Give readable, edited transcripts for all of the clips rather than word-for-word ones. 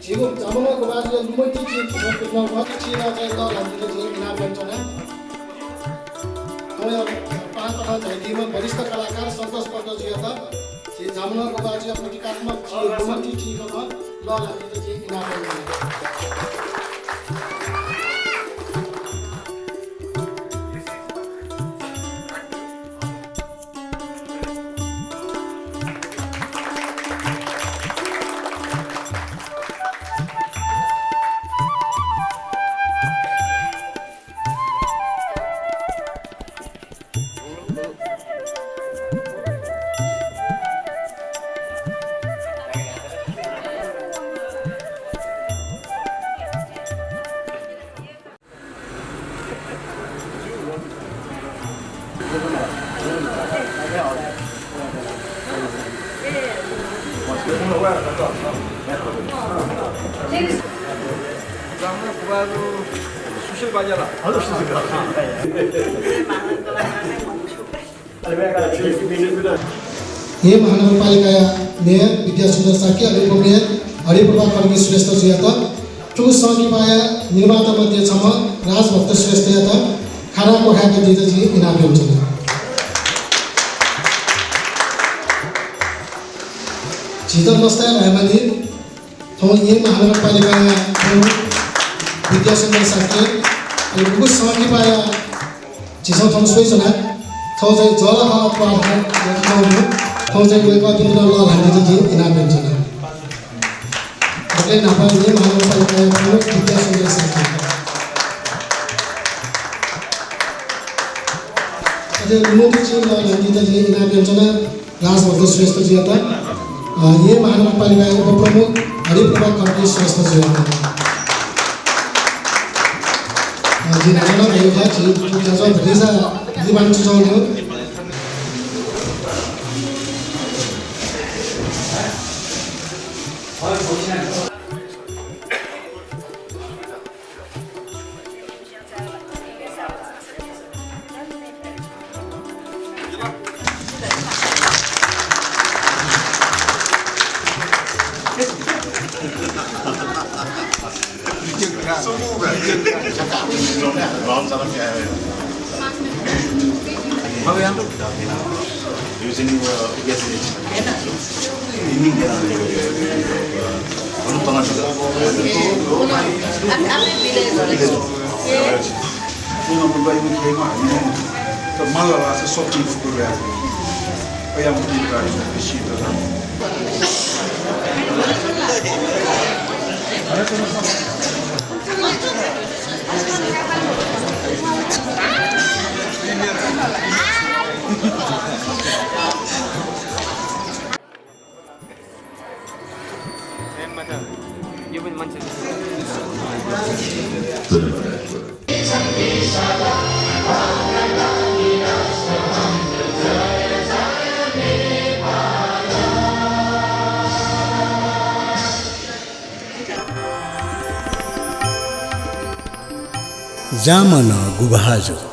지금 자문하고 나서 눈물띠 지금 확실하게 또 지금 이나변전에 पाँच टीम वरिष्ठ कलाकार सन्तोष पन्तजी था जामुनाको बाजी प्रतीकात्मक गुमती ठीक था ल हामीले चाहिँ इनाम ये महानगरपालिका मेयर विद्यासुन्दर साकी अभिप मेयर हरिप्रभा कर्मी श्रेष्ठ जी यता ठुलो सहनिपाय निर्माता मध्ये छम राजभक्त श्रेष्ठ यता खाना कोठाका दिदजी इनाम हुन्छ जित नस्ता भएमानि थौ ये महानगरपालिका विद्यासुन्दर साकी अनि ठुलो सहनिपाय जिसौ थौ सोइजना थौ चाहिँ जल पार्न ठाउँमा थौ चाहिँ गएको दिन ल हामीले चाहिँ इनाम हुन्छ ओके नपाउने महानगरपालिका विद्यासुन्दर साकी अझै मोदी चाहिँ ल हामीले चाहिँ इनाम हुन्छ राजभक्त श्रेष्ठ जी यता ये महानगरपालिका उपप्रमुख हरिप्रभा कर्मी श्रेष्ठ जी यता जिनाला भएका चाहिँ भेजा दिवान चुचाउने जामन गुभाजो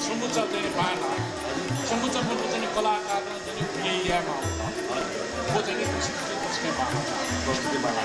संबुचा चाहिँ बाना संबुचा मतलब चाहिँ कलाकार चाहिँ एरियामा हो चाहिँ त्यसकै बाना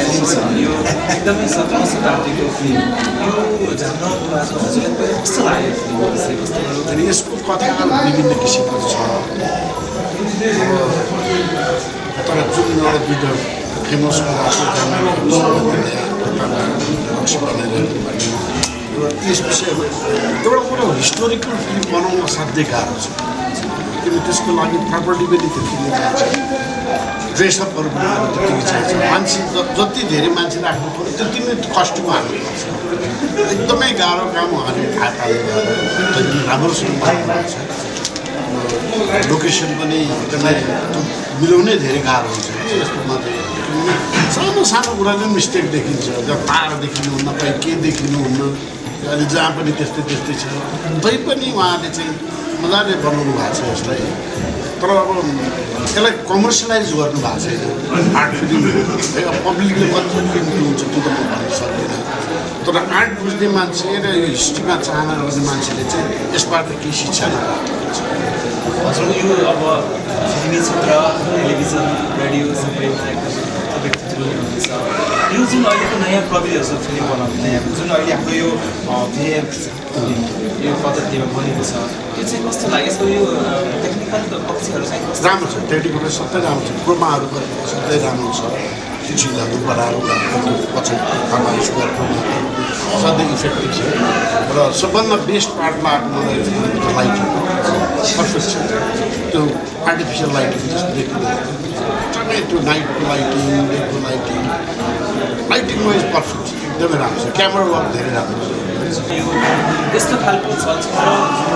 यो एकदमै सताएको फिल्म यो जान्न हजुरलाई कस्तो लाग्यो अनि यसको कथा विभिन्न किसिमको छ तर जुन एउटा दुईवटा फेमस यस विषयमा एउटा कुरो हिस्टोरिकल फिल्म बनाउन साध्यै गाह्रो छ किन त्यसको लागि प्रपर्टी पनि त्यति नै चाहिन्छ ड्रेसअपहरू पनि त्यतिकै चाहिन्छ मान्छे जति धेरै मान्छे राख्नु पऱ्यो त्यति नै कस्ट्युम हाल्नुपर्छ एकदमै गाह्रो काम उहाँले थाहा पालेर राम्रोसँग गर्नुपर्छ लोकेसन पनि एकदमै मिलाउनै धेरै गाह्रो हुन्छ कि यस्तोमा चाहिँ सानो कुराले पनि मिस्टेक देखिन्छ जब तार देखिनुहुन्न कहीँ के देखिनुहुन्न अहिले जहाँ पनि त्यस्तै छ तैपनि उहाँले चाहिँ मजाले बनाउनु भएको छ यसलाई तर अब यसलाई कमर्सियलाइज गर्नु भएको छैन आर्ट फिल्म अब पब्लिकले कति लिनुहुन्छ त्यो त म भन्न सक्दिनँ तर आर्ट बुझ्ने मान्छे र यो हिस्ट्रीमा चाहना गर्ने मान्छेले चाहिँ यसबाट केही शिक्षा हजुर यो अब फिल्मी क्षेत्र टेलिभिजन रेडियो सबैमा एकदम व्यक्तित्व हुनुहुन्छ यो जुन अहिलेको नयाँ प्रविधिहरू छ फिल्म बनाउने नयाँ जुन अहिले हाम्रो यो भिएफ यो पद्धतिमा बनेको छ यो चाहिँ कस्तो लाग्यो यसको यो टेक्निकल पक्षहरू चाहिँ राम्रो छ टेक्निकल सबै राम्रो छ क्रोमाहरू गरेको सबै राम्रो छ चिजहरू बनाएर पछाडि खाना सुगर सधैँ इफेक्टिभ छ र सबभन्दा बेस्ट पार्टमा मलाई लाइटिङ पर्फेक्ट छ त्यो आर्टिफिसियल लाइटिङ जस्तो देखिँदैन एकदमै त्यो नाइटको लाइटिङ डेको लाइटिङ वाइज पर्फेक्ट छ एकदमै राम्रो छ क्यामेरा वर्क धेरै राम्रो छ यो यस्तो खालको चलचित्र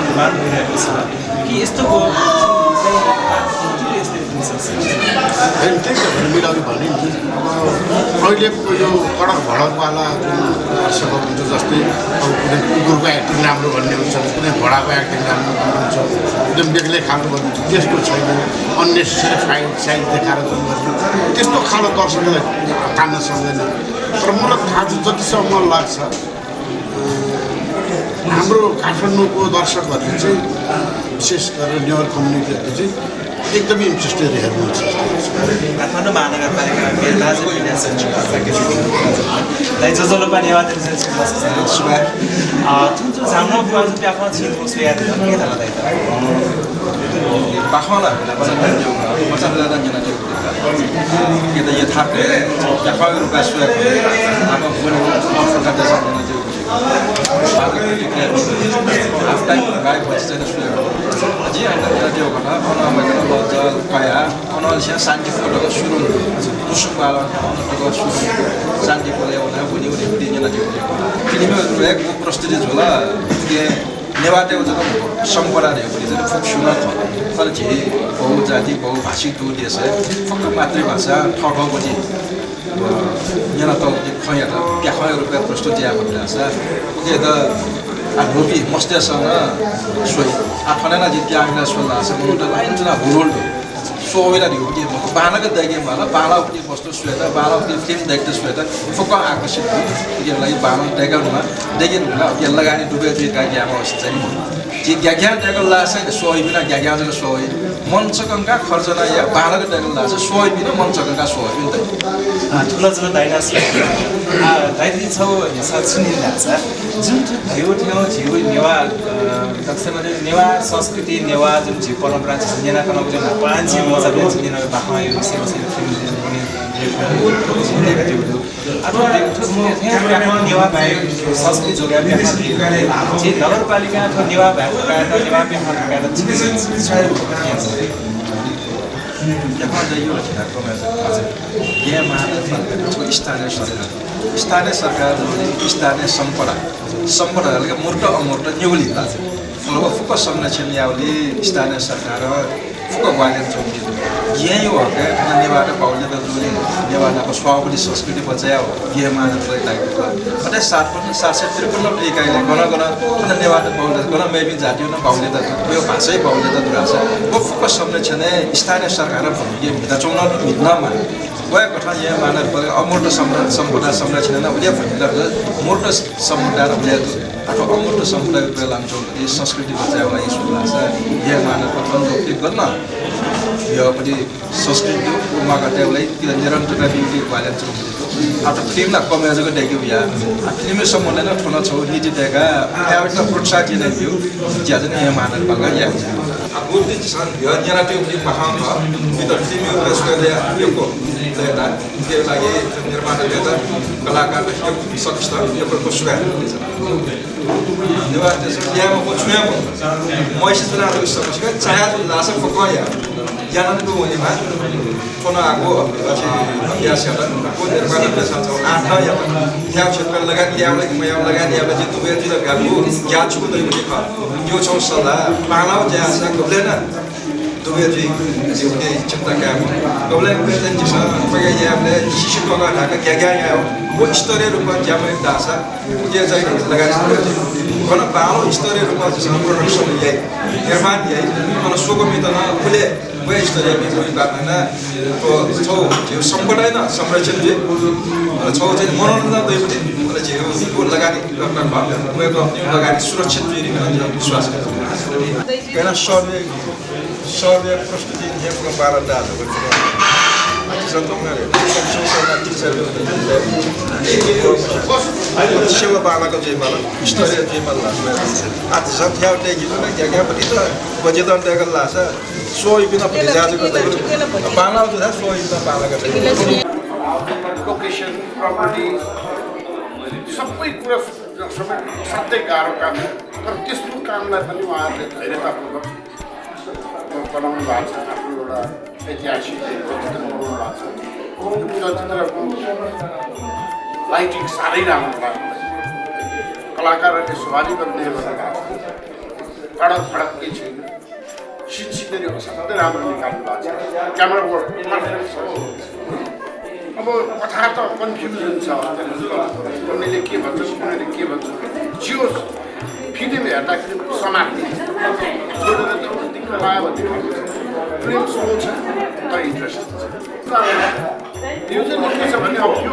निर्माण भइरहेको छ कि यस्तोको त्यही त मिलाउने भने नि अहिलेको यो कडक भडकवाला दर्शकहरू हुन्छ जस्तै अब कुनै कुकुरको एक्टिङ राम्रो भन्ने हुन्छ कुनै घोडाको एक्टिङ राम्रो भन्ने हुन्छ एकदम बेग्लै खालको भन्ने हुन्छ त्यस्तो छैन अननेसेसरी फाइट साइड देखाएर गर्नु त्यस्तो खालको दर्शकलाई तान्न सक्दैन तर मलाई थाहा छ जतिसम्म मन लाग्छ हाम्रो काठमाडौँको दर्शकहरूले चाहिँ विशेष गरेर नेवार कम्युनिटीहरूले चाहिँ एकदमै इन्ट्रेस्टेड हेर्नुहुन्छ काठमाडौँ महानगरपालिका जसोलोपा नेवार हाम्रो प्याफा छिर्नु याद के थाहा Bahana macam ada yang nak kita ya thap ya kalau kita sudah apa pun apa kata sama je after guy pasti ada sudah aja ada dia kata orang macam belajar kaya orang siapa sanji foto suruh musuh bala foto suruh sanji foto yang mana bunyi dia nak film itu ek prostitusi juga dia नेवाटे जब सम्पदा रहेको चाहिँ फुक्सुमा तर चाहिँ बहुजाति बहुभाषिक दो देश है फक्त मातृभाषा ठाउँ चाहिँ यहाँ त खया त क्या रुपियाँ प्रश्न दिया भन्ने आशा के त रोपी मस्तेसँग सोही आफना जित्या आइना सोला आशा म त लाइन जुन होल सोवेला दियो के बालाको देखे मलाई बाला उठे बस्नु सुएता बाला उठे फिल्म देख्दै सुएता फुक्क आकर्षित यो लागि बाला देखाउनुमा देखेन होला यो लगानी डुबे दुई गाग्या अवस्था चाहिँ जे गाग्या टेकल लाछ सोही बिना गाग्या जन सोही मञ्चकंका खर्चना या बालाको टेकल लाछ सोही बिना मञ्चकंका सोही बिन त ठुलो जुन डाइनासोर दाइदी छौ सचिन लाछ जुन भयो थियो जीव नेवा कक्षामा नेवा संस्कृति नेवा जुन जीव परम्परा छ नेना कनले पाँच मजा पनि नेना बाखमा यो सेवा अथवा नेवा भाइ संस्कृति जोगा जे नगरपालिका अथवा नेवा भएको कारण नेवा व्यवहार यहाँ महानगरपालिका स्थानीय सरकार स्थानीय सम्पदाहरूले मूर्त अमूर्त न्युली फुक्क संरक्षण यावली स्थानीय सरकार फुक्क ग्वालियर चौकी यही हो के नेवार पाउने त जुन नेवारको स्वावली संस्कृति बचाया हो ये महानगरपालिका अझै 773 इकाइले गण नेवार पाउने गण मेबी जातियो न पाउने त यो भाषै पाउने त दुरासा वो फुक्क संरक्षण स्थानीय सरकार भन्ने भित्र चौन भिन्नमा गएको ठाउँ यहाँ महानगरपालिका अमूर्त सम्पदा संरक्षण न उले भन्दा मूर्त समुदाय र अथवा अमूर्त समुदायको बेलामा यो संस्कृति बचाएर यो सुलासा यहाँ महानगरपालिका गर्न यो पनि संस्कृति उमागतेलाई निरन्तरता बिउटी ग्वालियर चौकी अथवा फिल्मलाई कमेजको देख्यो या फिल्मै सम्बन्ध न ठुलो छौ नीति देखा त्यहाँबाट प्रोत्साहन दियो ज्या चाहिँ यहाँ महानगरपालिका या मूर्ति छन् यो निरन्तरता बिउटी पखाउन भित्र फिल्म रेस्टुरेन्ट यो लेदा के लागि निर्माण गर्दा कलाकार सक्छ यो पनि सुधार नेवार त्यसमा यामा छुया मैसे जुनाहरू समस्या चाया जुन लासा फकया ज्ञानको हुनेमा चुनावको अभ्यासहरूलाई निर्माण बेसाउँछ आठ या यहाँ क्षेत्र लगानी यावलाई म लगानी यावलाई चाहिँ दुबेतिर गाको ग्याछु पनि खा यो छौ सल्लाह पालाउ ज्यासा गब्लेन दुबेतिर जिउने चिन्ता काम गब्लेन बेलन जिसा पगे यावले शिशु टका ढाका ग्याग्या याव वो स्तरीय रूपमा ज्यामै दासा के चाहिँ लगानी गर्न पालो स्तरीय रूपमा चाहिँ प्रोडक्सन याइ निर्माण याइ अनि सोको मितना फुले वे स्तरीय बिजुली बाटना तो छौ जो सम्पदाय न संरक्षण जे छौ चाहिँ मनोरञ्जन दै पनि मलाई चाहिँ यो लगानी गर्न भयो वेको लगानी सुरक्षित पनि विश्वास गर्छु केना सर्वे प्रस्तुति नियमको पालन दाजु सेवा पालाको चाहिँ मलाई स्तरीय चाहिँ मलाई आज संख्या टेकी न क्या पनि त बजेदन टेकल लासा सोही बिना जाजको पाला त सोही बिना पालाको लोकेसन प्रपर्टी सबै कुरा सधैँ गाह्रो काम तर त्यस्तो कामलाई पनि उहाँहरूले धैर्यतापूर्वक बनाउनु भएको छ आफ्नो एउटा ऐतिहासिक चलचित्र बनाउनु भएको छ चलचित्रको लाइटिङ साह्रै राम्रो लाग्यो कलाकारहरूले स्वाभाविक निर्णय गरेका कडक फडक केही छैन सिधै असाध्यै राम्रो निकाल्नु भएको छ क्यामेराबाट अब कथा त कन्फ्युजन छ उनीहरूले के भन्छ उनीहरूले के भन्छ जे होस् फिल्म हेर्दाखेरि समात्ने छोडेर त दिक्क लाग्यो भने प्रेम सुहाउँछ तर इन्ट्रेस्ट छ यो चाहिँ के छ भने अब यो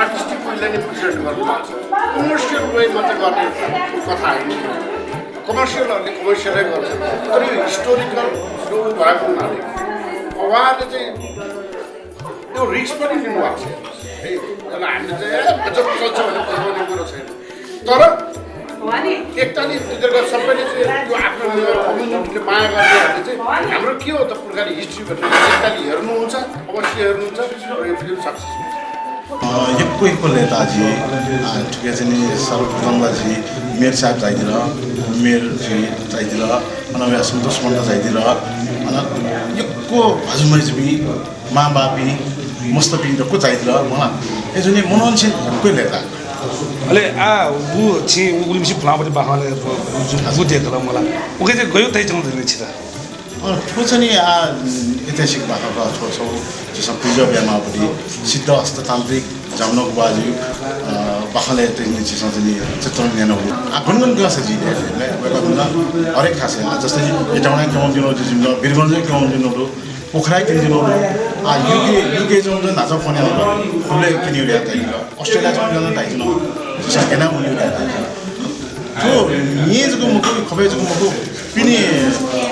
आर्टिस्टिक वेले नै प्रेजेन्ट गर्नुपर्छ कमर्सियल वेमा चाहिँ गर्ने कथा होइन कमर्सियलहरूले कमर्सियलै गर्छ तर यो हिस्टोरिकल जो भएको हुनाले उहाँले चाहिँ त्यो रिस्क पनि लिनुभएको छ है त्यसलाई हामीले चाहिँ गजब चल्छ भने बताउने कुरो छैन तर एकताली तिनीहरूको सबैले चाहिँ त्यो आफ्नो कम्युनिटीले माया गर्नेहरूले चाहिँ हाम्रो के हो त पुर्खाली हिस्ट्री भनेर एकताली हेर्नुहुन्छ अवश्य हेर्नुहुन्छ र यो फिल्म सक्सेस हुन्छ एकैले दाजी ठिकै छ नि सर्वप्रथमलाई मेयर साहब चाहिदिएर मेयरजी चाहिदिएर अनि सन्तोष मण्ड चाहिदिएर अनि एकको हजुरमै चाहिँ माँ बापी मस्तपी को चाहिदिएर मलाई यसो नि मनोरञ्जन एकैले त अले ऊ छि उलिमसी फुलापट्टि बाखाले बुझेको होला मलाई उके चाहिँ गयो तै जाउँ दिने छिरा ठुलो छ नि ऐतिहासिक भाषाका छोड्छौँ जसमा पूजा बिहामापट्टि सिद्ध हस्ततान्त्रिक जामनक बाजु बाखाले त्यही चिजमा चाहिँ चित्रण ल्याउनु गुनगुन गर्छ जिले हरेक खास जस्तै एटाउना केउँ दिनु जिम्न बिरगन्जै केउँ दिनु पोखराई किन दिनु युके जो नाचा फोन खुले किन्यो ल्याता अस्ट्रेलिया जाउँ ताइदिनु सकेन उनी ल्याता तो निजको मुखो खबेजको मुखो पिने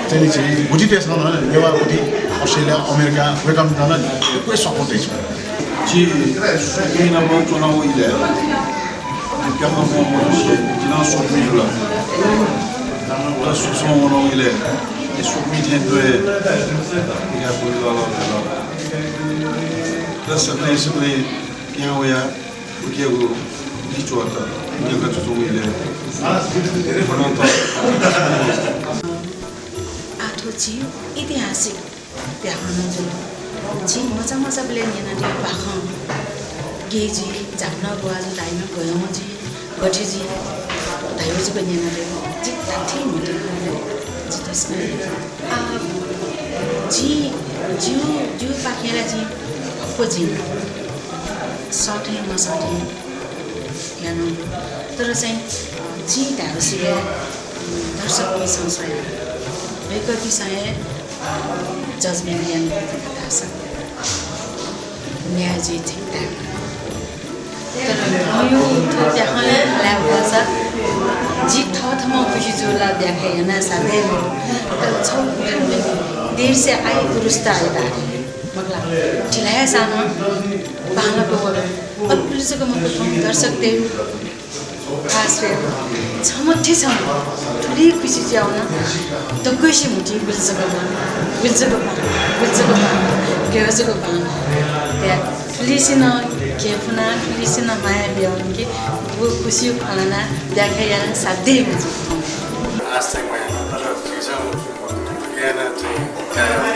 चाहिँ बुझी देश न नेवा बुझी अस्ट्रेलिया अमेरिका वेलकम गर्न कोही सपोर्ट दिन्छ जी किन म चुनाव इले क्या म जिना सोक्मी होला र सुसम मनो इले सोक्मी थे दुए या बोल वाला र सबै सबै क्या हो या के हो बिचोता यो गछ जो इले आठो जी ऐतिहासिक ब्याहन जो जी मजा मजा प्लेन यहाँ बाखं गेजी जामना बुआज दाइम गयो जी गठी जी दाइयो जी पनि यहाँ जी ताथी मुटे जी त्यसमा जी जो पाखेला जी को जी सठे नसठे यहाँ तर चाहिँ जी धारसिए दर्शक संशय एक विषय जजमेन्ट ल्यान्ड कथा छ न्याय जी ठिक ठाक तर यो त्यहाँ ल्याएको छ जी ठाउँमा खुसी जोला देखाए होइन साथै तर छौ देर से आए दुरुस्त आए मगला ठिलाया सानो बांग्ला को और पुलिस को मग दर्शक दे खास रे छमठे छ ठुली खुसी जाउन त खुसी मुठी बिल्सको केवजको त्या पुलिसिन केफुना पुलिसिन माया बियाउन के वो खुसी खाना देखाया साथै आज चाहिँ देखा